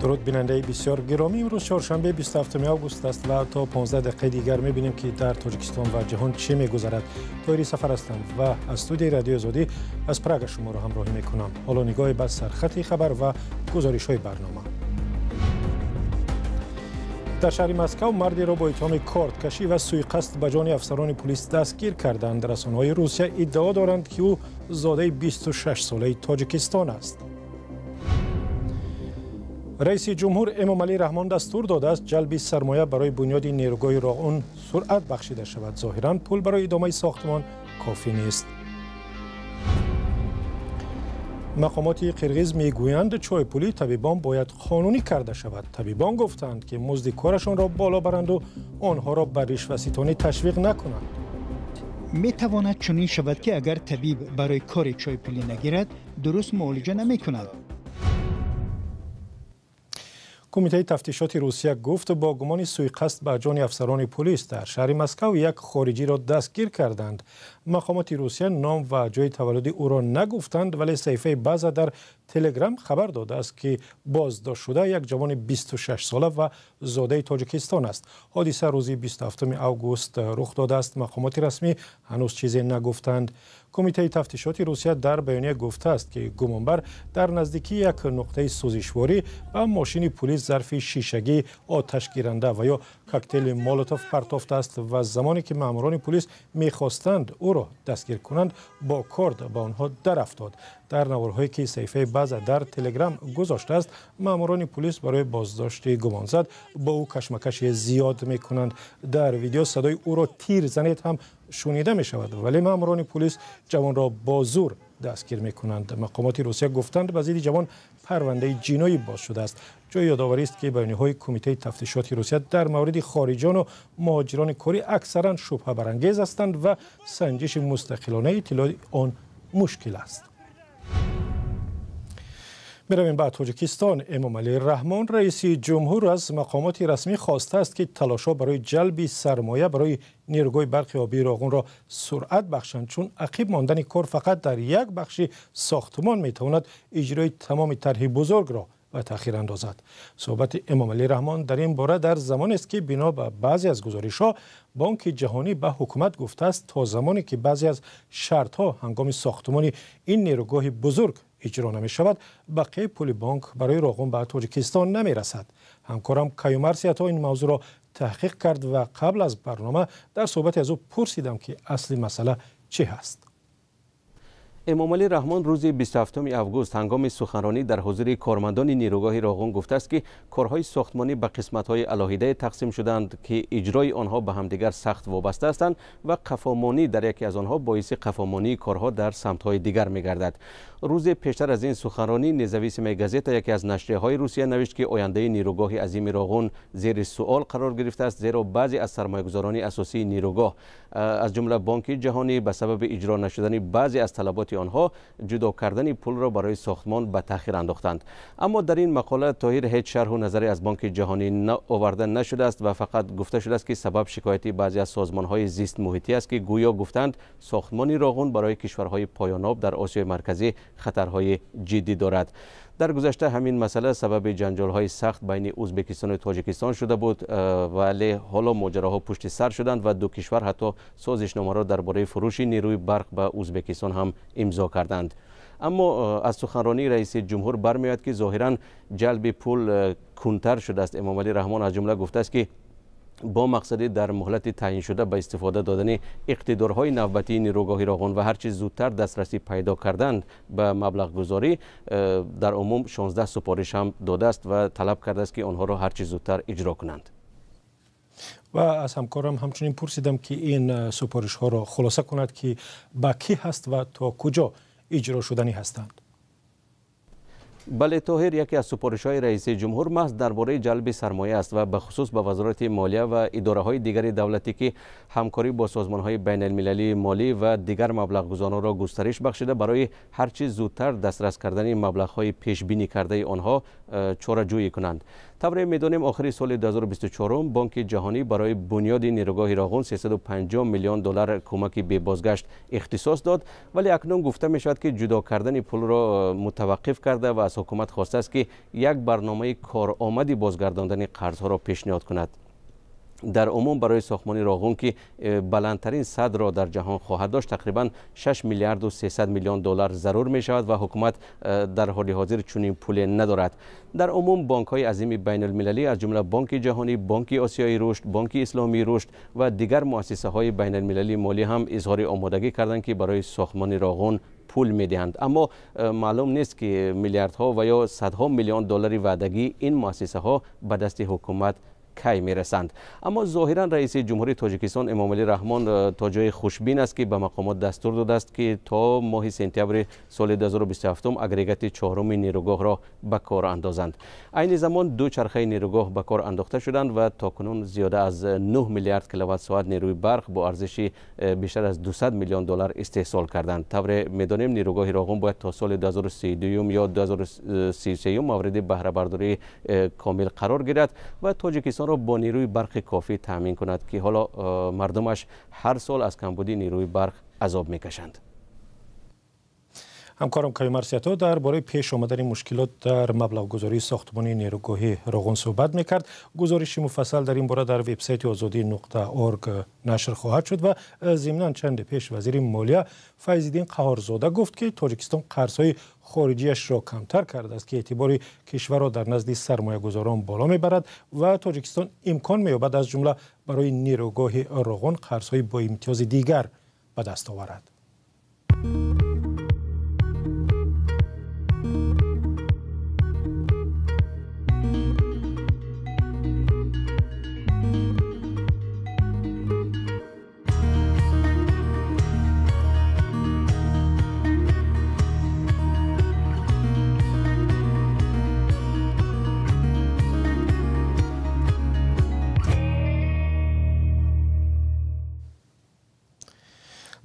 Дуруд, бинандаи бисёр гиромӣ. Имрӯз чоршанбе, 27 август аст ва то 15 дақиқаи дигар мебинем, ки дар Тоҷикистон ва ҷаҳон чӣ мегузарад. Тоҳири Сафар ҳастам ва аз студияи Радиои Озодӣ аз Прага шуморо ҳамроҳӣ мекунам. Ҳоло нигоҳе ба сархати хабар ва гузоришҳои барнома. Дар шаҳри Москав мардеро бо иттиҳоми корткашӣ ва суиқасд ба ҷони афсарони пулис дастгир карданд. Расонаҳои Русия иддао доранд, ки ӯ зодаи 26-солаи Тоҷикистон аст. Раиси ҷумҳур Эмомалӣ Раҳмон дастур додааст, ҷалби сармоя барои бунёди нерӯгоҳи Роғун суръат бахшида шавад. Зоҳиран, пул барои идомаи сохтмон кофӣ нест. Мақомоти қирғиз мегӯянд, чойпулии табибон бояд қонунӣ карда шавад. Табибон гуфтанд, ки музди корашонро боло баранду онҳоро ба ришваситонӣ ташвиқ накунанд. Метавонад чунин шавад, ки агар табиб барои кори чойпулӣ нагирад, дуруст муолиҷа намекунад. Кумитаи тафтишоти Русия гуфт, бо гумони суиқасд ба ҷони афсарони пулис дар шаҳри Москав як хориҷиро дастгир карданд. Мақомоти Русия ном ва ҷои таваллуди ӯро нагуфтанд, вале саҳифаи База дар Телеграм хабар додааст, ки боздоштшуда як ҷавони 26-сола ва зодаи Тоҷикистон аст. Ҳодиса рӯзи 27 август рух додааст. Мақомоти расмӣ ҳанӯз чизе нагуфтанд. Кумитаи тафтишоти Русия дар баёния гуфтааст, ки гумонбар дар наздикии як нуқтаи сӯзишворӣ ба мошини пулис зарфи шишагии оташгиранда ва ё коктейли Молотов партофтааст ва замоне ки маъмурони пулис мехостанд ӯро дастгир кунанд, бо корд ба онҳо дарафтод. Дар наворҳое, ки саҳифаи База дар Телеграм гузоштааст, маъмурони пулис барои боздошти гумонзад бо ӯ кашмакаши зиёд мекунанд. Дар видео садои ӯро тир занед ҳам шунида мешавад, вале маъмурони пулис ҷавонро бо зур дастгир мекунанд. Мақомоти Русия гуфтанд, ба зидди ҷавон парвандаи ҷиноӣ боз шудааст. Ҷои ёдоварист, ки баёниҳои Кумитаи тафтишоти Русия дар мавриди хориҷону муҳоҷирони корӣ аксаран шубҳабарангез ҳастанд ва санҷиши мустақилонаи иттилои он мушкил аст. Меравем ба Тоҷикистон. Эмомалӣ Раҳмон, раиси ҷумҳур, аз мақомоти расмӣ хостааст, ки талошҳо барои ҷалби сармоя барои нерӯгоҳи барқи обии Роғунро суръат бахшанд, чун ақиб мондани кор фақат дар як бахши сохтмон метавонад иҷрои тамоми тарҳи бузургро ба таъхир андозад. Суҳбати Эмомалӣ Раҳмон дар ин бора дар замонест, ки бино ба баъзе аз гузоришҳо Бонки Ҷаҳонӣ ба ҳукумат гуфтааст, то замоне ки баъзе аз шартҳо ҳангоми сохтмони ин нерӯгоҳи бузург иҷро намешавад, бақияи пули бонк барои Роғун ба Тоҷикистон намерасад. Ҳамкорам Каюмар Сиято ин мавзӯъро таҳқиқ кард ва қабл аз барнома дар суҳбате аз ӯ пурсидам, ки асли масъала чӣ ҳаст. Эмомалӣ Раҳмон рӯзи 27 август ҳангоми суханронӣ дар ҳузури кормандони нерӯгоҳи Роғун гуфтааст, ки корҳои сохтмонӣ ба қисматҳои алоҳидае тақсим шуданд, ки иҷрои онҳо ба ҳамдигар сахт вобаста ҳастанд ва қафомонӣ дар яке аз онҳо боиси қафомонии корҳо дар самтҳои дигар мегардад. Рӯзе пештар аз ин суханронӣ Независимая газета, яке аз нашрияҳои Русия, навишт, ки ояндаи нерӯгоҳи азими Роғун зери суол қарор гирифтааст, зеро баъзе аз сармоягузорони асосии нерӯгоҳ, аз ҷумла Бонки Ҷаҳонӣ, ба сабаби иҷро нашудани баъзе аз талаботи онҳо ҷудо кардани пулро барои сохтмон ба таъхир андохтанд. Аммо дар ин мақола, Тоҳир, ҳеҷ шарҳу назаре аз Бонки Ҷаҳонӣ оварда нашудааст ва фақат гуфта шудааст, ки сабаб шикояти баъзе аз созмонҳои зистмуҳитӣ аст, ки гӯё гуфтанд, сохтмони Роғун барои кишварҳои поёноб дар Осиёи Марказӣ хатарҳои ҷиддӣ дорад. Дар гузашта ҳамин масъала сабаби ҷанҷолҳои сахт байни Ӯзбекистону Тоҷикистон шуда буд, вале ҳоло моҷароҳо пушти сар шуданд ва ду кишвар ҳатто созишномаро дар бораи фурӯши нерӯи барқ ба Ӯзбекистон ҳам имзо карданд. Аммо аз суханронии раиси ҷумҳур бармеояд, ки зоҳиран ҷалби пул кунтар шудааст. Эмомалӣ Раҳмон аз ҷумла гуфтааст, ки бо мақсади дар муҳлати таъйиншуда ба истифода додани иқтидорҳои навбатии нерӯгоҳи Роғун ва ҳарчи зудтар дастрасӣ пайдо кардан ба маблағгузорӣ дар умум 16 супориш ҳам додааст ва талаб кардааст, ки онҳоро ҳарчи зудтар иҷро кунанд. Ва аз ҳамкорам ҳамчунин пурсидам, ки ин супоришҳоро хулоса кунад, ки ба кӣ ҳаст ва то куҷо иҷро шуданӣ ҳастанд. Бале, Тоҳир, яке аз супоришҳои раиси ҷумҳур маҳз дар бораи ҷалби сармоя аст ва бахусус ба Вазорати молия ва идораҳои дигари давлатӣ, ки ҳамкорӣ бо созмонҳои байналмилалии молӣ ва дигар маблағгузоронро густариш бахшида, барои ҳарчи зудтар дастрас кардани маблағҳои пешбинӣ кардаи онҳо чораҷӯӣ кунанд. Тавре медонем, охири соли 2024 Бонки Ҷаҳонӣ барои бунёди нерӯгоҳи Роғун 350 миллион доллар кӯмаки бебозгашт ихтисос дод, вале акнун гуфта мешавад, ки ҷудо кардани пулро мутаваққиф карда ва Аз ҳукумат хостааст, ки як барномаи коромади бозгардондани қарзҳоро пешниҳод кунад. Дар умум барои сохтмони Роғун, ки баландтарин садро дар ҷаҳон хоҳад дошт, тақрибан 6 миллиарду 300 миллион доллар зарур мешавад ва ҳукумат дар ҳоли ҳозир чунин пуле надорад. Дар умум бонкҳои азими байналмилалӣ, аз ҷумла Бонки Ҷаҳонӣ, Бонки Осиёи Рушд, Бонки Исломии Рушд ва дигар муассисаҳои байналмилалии молӣ ҳам изҳори омодагӣ карданд, ки барои сохтмони Роғун пул медиҳанд. Аммо маълум нест, ки миллиардҳо ва ё садҳо миллион доллари ваъдагии ин муассисаҳо ба дасти ҳукумат кай мерасанд. Аммо зоҳиран раиси ҷумҳурии Тоҷикистон Эмомалӣ Раҳмон то ҷои хушбин аст, ки ба мақомот дастур додааст, ки то моҳи сентябри соли 2027 агрегати чоруми нерӯгоҳро ба кор андозанд. Айни замон ду чархаи нерӯгоҳ ба кор андохта шуданд ва то кунун зиёда аз 9 миллиард киловатт-соат нерӯи барқ бо арзиши бештар аз 200 миллион доллар истеҳсол карданд. Тавре медонем, нерӯгоҳи Роғун бояд то соли 2032 ё 2033 мавриди баҳрабардории комил қарор гирад ва Тоҷикистон бо нерӯи барқи кофӣ таъмин кунад, ки ҳоло мардумаш ҳар сол аз камбудии нерӯи барқ азоб мекашанд. Ҳамкорам Каюмар Сиято дар бораи пеш омадани мушкилот дар маблағгузории сохтмони нерӯгоҳи Роғун суҳбат мекард. Гузориши муфассал дар ин бора дар вебсайти озодӣ нуқта орг нашр хоҳад шуд ва зимнан чанде пеш вазири молия Файзиддин Қаҳорзода гуфт, ки Тоҷикистон қарзҳои хориҷиашро камтар кардааст, ки эътибори кишварро дар назди сармоягузорон боло мебарад ва Тоҷикистон имкон меёбад аз ҷумла барои нерӯгоҳи Роғун қарзҳои бо имтиёзи дигар ба даст оварад.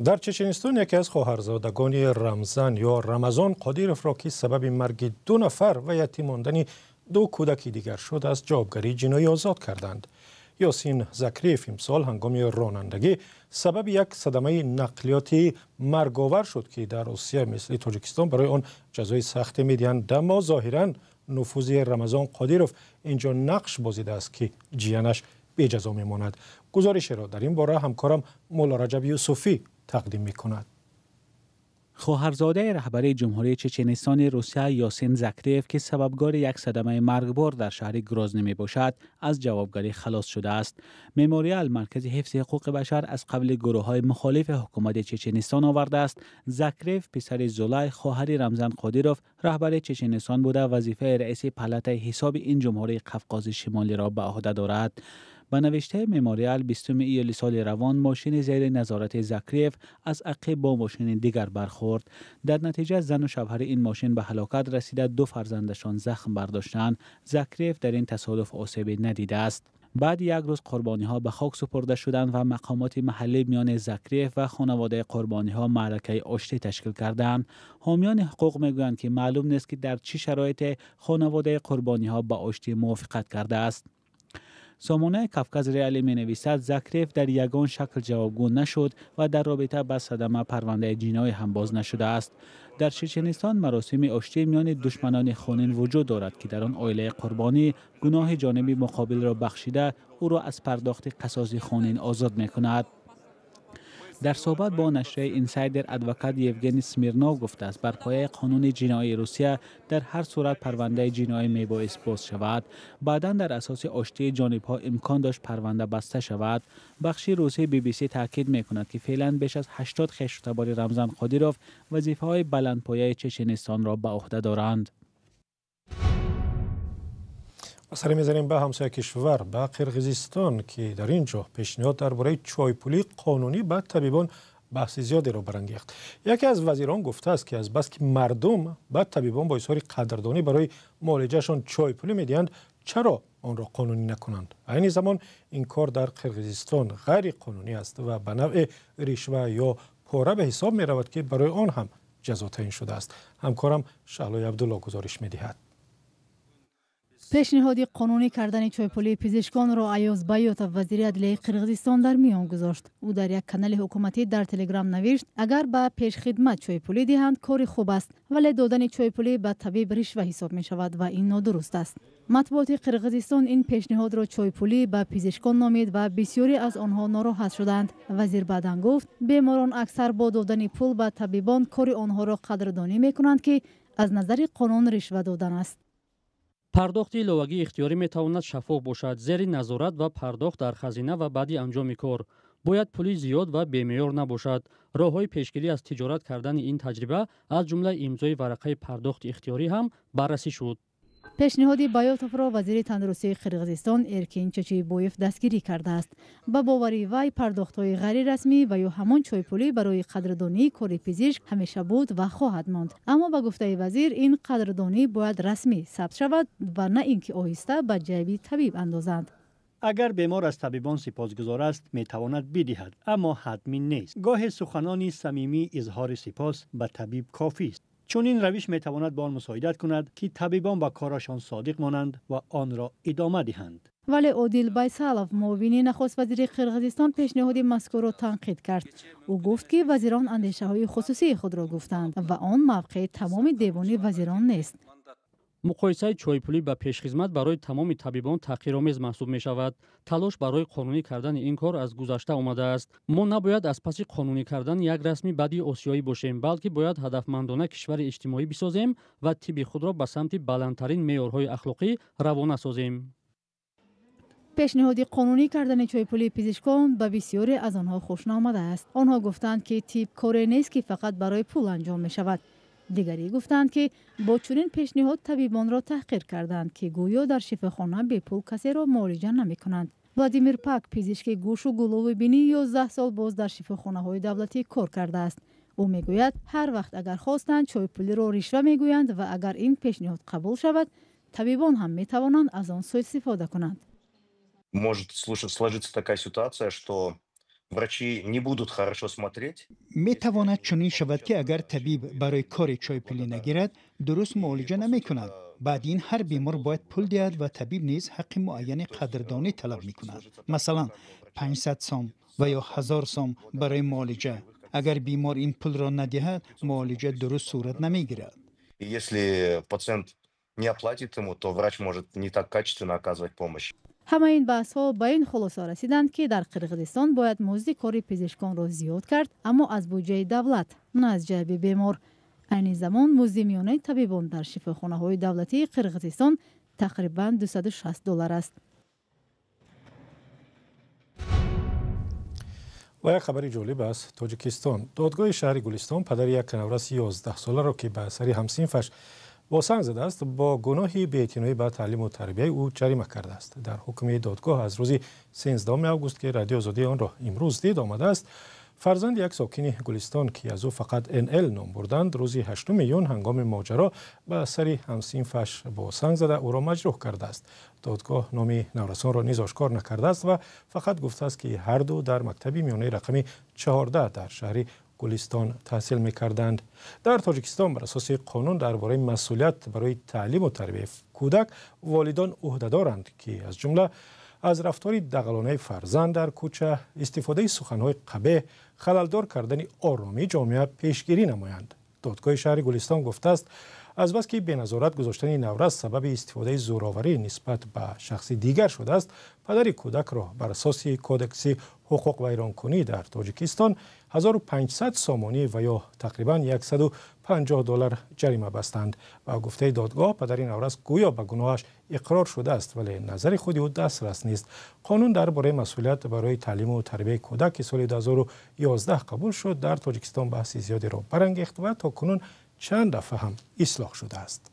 Дар Чеченистон яке аз хоҳарзодагони Рамзан ё Рамазон Қодировро, ки сабаби марги ду нафар ва ятим мондани ду кӯдаки дигар шуд, аз ҷавобгарии ҷиноӣ озод карданд. Ёсин Закриев имсол ҳангоми ронандагӣ сабаби як садамаи нақлиёти марговар шуд, ки дар Русия мисли Тоҷикистон барои он ҷазои сахте медиҳанд. Аммо зоҳиран нуфузи Рамазон Қодиров инҷо нақш бозидааст, ки ҷиянаш беҷазо мемонад. Гузоришеро дар ин бора ҳамкорам Мулло Раҷаб Юсуфӣ тақдим мекунад. Хоҳарзодаи раҳбари Ҷумҳурии Чеченистони Русия Ёсин Закриев, ки сабабгори як садамаи маргбор дар шаҳри Грозний мебошад, аз ҷавобгарӣ халос шудааст. Мемориал, маркази ҳифзи ҳуқуқи башар, аз қабли гурӯҳҳои мухолифи ҳукумати Чеченистон овардааст. Закриев писари Зулай, хоҳари Рамзан Қодиров, раҳбари Чеченистон буда, вазифаи раиси палатаи ҳисоби ин ҷумҳурии Қавқози Шимолиро ба ӯҳда дорад. Ба навиштаи Мемориал, 20 июли соли равон мошини зери назорати Закриев аз ақиб бо мошини дигар бархӯрд. Дар натиҷа зану шавҳари ин мошин ба ҳалокат расида, ду фарзандашон захм бардоштанд. Закриев дар ин тасодуф осебе надидааст. Баъди як рӯз қурбониҳо ба хок супурда шуданд ва мақомоти маҳаллӣ миёни Закриев ва хонаводаи қурбониҳо маъракаи оштӣ ташкил карданд. Ҳомиёни ҳуқуқ мегӯянд, ки маълум нест, ки дар чӣ шароите хонаводаи қурбониҳо ба оштӣ мувофиқат кардааст. Сомонаи Кавказ Реали менависад, Закриев дар ягон шакл ҷавобгӯ нашуд ва дар робита ба садама парвандаи ҷиноӣ ҳам боз нашудааст. Дар Чеченистон маросими оштӣ миёни душманони хунин вуҷуд дорад, ки дар он оилаи қурбонӣ гуноҳи ҷониби муқобилро бахшида, ӯро аз пардохти қасоси хунин озод мекунад. Дар суҳбат бо нашрияи Инсайдер адвокат Евгений Смирнов гуфтааст, бар пояи қонуни ҷиноии Русия дар ҳар сурат парвандаи ҷиноӣ мебоист боз шавад. Баъдан дар асоси оштии ҷонибҳо имкон дошт парванда баста шавад. Бахши русии BBC таъкид мекунад, ки феълан беш аз 80 хештабори Рамзан Қодиров вазифаҳои баландпояи Чеченистонро ба ӯҳда доранд. Сар мезанем ба ҳамсоя кишвар, ба Қирғизистон, ки дар ин ҷо пешниҳод дар бораи чойпулии қонунӣ ба табибон баҳси зиёдеро барангехт. Яке аз вазирон гуфтааст, ки аз бас ки мардум ба табибон бо изҳори қадрдонӣ барои муолиҷаашон чойпулӣ медиҳанд, чаро онро қонунӣ накунанд? Айни замон ин кор дар Қирғизистон ғайриқонунӣ аст ва ба навъи ришва ё пора ба ҳисоб меравад, ки барои он ҳам ҷазо таъин шудааст. Ҳамкорам Шаҳлои Абдулло гузориш медиҳад. Пешниҳоди қонунӣ кардани чойпулии пизишконро Аёз Баётов, вазири адлияи Қирғизистон, дар миён гузошт. Ӯ дар як канали ҳукуматӣ дар Телеграм навишт: агар ба пешхидмат чойпулӣ диҳанд, кори хуб аст, вале додани чойпулӣ ба табиб ришва ҳисоб мешавад ва ин нодуруст аст. Матбуоти Қирғизистон ин пешниҳодро чойпулӣ ба пизишкон номид ва бисёре аз онҳо нороҳат шуданд. Вазир баъдан гуфт, беморон аксар бо додани пул ба табибон кори онҳоро қадрдонӣ мекунанд, ки аз назари қонун ришва додан аст. Пардохти иловагии ихтиёрӣ метавонад шаффоф бошад, зери назорат ва пардохт дар хазина ва баъди анҷоми кор. Бояд пули зиёд ва бемеъёр набошад. Роҳҳои пешгирӣ аз тиҷорат кардани ин таҷриба, аз ҷумла имзои варақаи пардохти ихтиёрӣ ҳам баррасӣ шуд. Пешниҳоди Баётовро вазири тандурустии Қирғизистон Эркин Чочибоев дастгирӣ кардааст. Ба бовари вай, пардохтҳои ғайрирасмӣ ва ё ҳамон чойпулӣ барои қадрдонии кори пизишк ҳамеша буд ва хоҳад монд. Аммо ба гуфтаи вазир, ин қадрдонӣ бояд расмӣ сабт шавад ва на ин ки оҳиста ба ҷайби табиб андозанд. Агар бемор аз табибон сипосгузор аст, метавонад бидиҳад, аммо ҳатмӣ нест. Гоҳе суханони самимии изҳори сипос ба табиб кофист. Чунин равиш метавонад ба он мусоидат кунад, ки табибон ба корашон содиқ монанд ва онро идома диҳанд. Вале Одил Байсалов, муовини нахуствазири Қирғизистон, пешниҳоди мазкурро танқид кард. Ӯ гуфт, ки вазирон андешаҳои хусусии худро гуфтанд ва он мавқеи тамоми девони вазирон нест. Муқоисаи чойпулӣ ба пешхизмат барои тамоми табибон таҳқиромез маҳсуб мешавад. Талош барои қонунӣ кардани ин кор аз гузашта омадааст. Мо набояд аз паси қонунӣ кардани як расми бади осиёӣ бошем, балки бояд ҳадафмандона кишвари иҷтимоӣ бисозем ва тибби худро ба самти баландтарин меъёрҳои ахлоқӣ равона созем. Пешниҳоди қонунӣ кардани чойпулии пизишкон ба бисёре аз онҳо хуш наомадааст. Онҳо гуфтанд, ки тиб коре нест, ки фақат барои пул анҷом мешавад. Дигарӣ гуфтанд, ки бо чунин пешниҳод табибонро таҳқир карданд, ки гӯё дар шифохона бепул касеро муолиҷа намекунанд. Владимир Пак, пизишки гӯшу гулӯву бинӣ, 11 сол боз дар шифохонаҳои давлатӣ кор кардааст. Ӯ мегӯяд, ҳар вақт агар хостанд, чойпулиро ришва мегӯянд ва агар ин пешниҳод қабул шавад, табибон ҳам метавонанд аз он суистифода кунанд. Может сложиться такая ситуация, что врачи не будут хорошо смотреть. Метавонад чунин шавад, ки агар табиб барои кори чойпулӣ нагирад, дуруст муолиҷа намекунад. Баъд ин ҳар бемор бояд пул диҳад ва табиб низ ҳаққи муайяни қадрдонӣ талаб мекунад, масалан 500 сом ва ё 1000 сом барои муолиҷа. Агар бемор ин пулро надиҳад, муолиҷа дуруст сурат намегирад. Если пациент не оплатит ему, то врач может не так качественно оказывать помощь. Ҳамаи ин баҳсҳо ба ин хулоса расиданд, ки дар Қирғизистон бояд музди кори пизишконро зиёд кард, аммо аз буҷаи давлат, на аз ҷайби бемор. Айни замон музди миёнаи табибон дар шифохонаҳои давлатии Қирғизистон тақрибан 260 доллар аст. Ва як хабари ҷолиб аз Тоҷикистон. Додгоҳи шаҳри Гулистон падари як навраси 11-соларо, ки ба сари ҳамсинфаш бо санг задааст, бо гуноҳи беэътиноӣ ба таълиму тарбияи ӯ ҷарима кардааст. Дар ҳукми додгоҳ аз рӯзи 13 август, ки Радио Озодӣ онро имрӯз дид, омадааст: фарзанди як сокини Гулистон, ки аз ӯ фақат НЛ ном бурданд, рӯзи 8 июн ҳангоми моҷаро ба сари ҳамсинфаш бо санг зада ӯро маҷрӯҳ кардааст. Додгоҳ номи наврасонро низ ошкор накардааст ва фақат гуфтааст, ки ҳарду дар мактаби миёнаи рақами 14 дар шаҳри Гулистон таҳсил мекарданд. Дар Тоҷикистон бар асоси қонун дар бораи масъулият барои таълиму тарбияи кӯдак волидон ӯҳдадоранд, ки аз ҷумла аз рафтори дағалонаи фарзанд дар кӯча, истифодаи суханҳои қабеҳ, халалдор кардани оромии ҷомеа пешгирӣ намоянд. Додгоҳи шаҳри Гулистон гуфтааст, азбаски беназорат гузоштани наврас сабаби истифодаи зӯроварӣ нисбат ба шахси дигар шудааст, падари кӯдакро бар асоси Кодекси ҳуқуқвайронкунӣ дар Тоҷикистон 1500 сомонӣ ва ё тақрибан 150 доллар ҷарима бастанд. Ба гуфтаи додгоҳ, падари наврас гӯё ба гуноҳаш иқрор шудааст, вале назари худи ӯ дастрас нест. Қонун дар бораи масъулият барои таълиму тарбияи кӯдак, ки соли 2011 қабул шуд, дар Тоҷикистон баҳси зиёдеро барангехт ва то кунун чанд дафъа ҳам ислоҳ шудааст.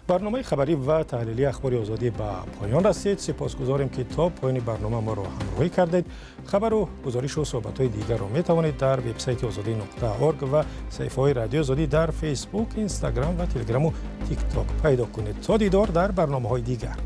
Барномаи хабарӣ ва таҳлилии Ахбори Озодӣ ба поён расид. Сипосгузорем, ки то поёни барнома моро ҳамроҳӣ кардед. Хабару гузоришу суҳбатҳои дигарро метавонед дар вебсайти озодӣ.орг ва саҳифаҳои Радиои Озодӣ дар Фейсбук, Инстаграм ва Телеграму Тикток пайдо кунед. То дидор дар барномаҳои дигар.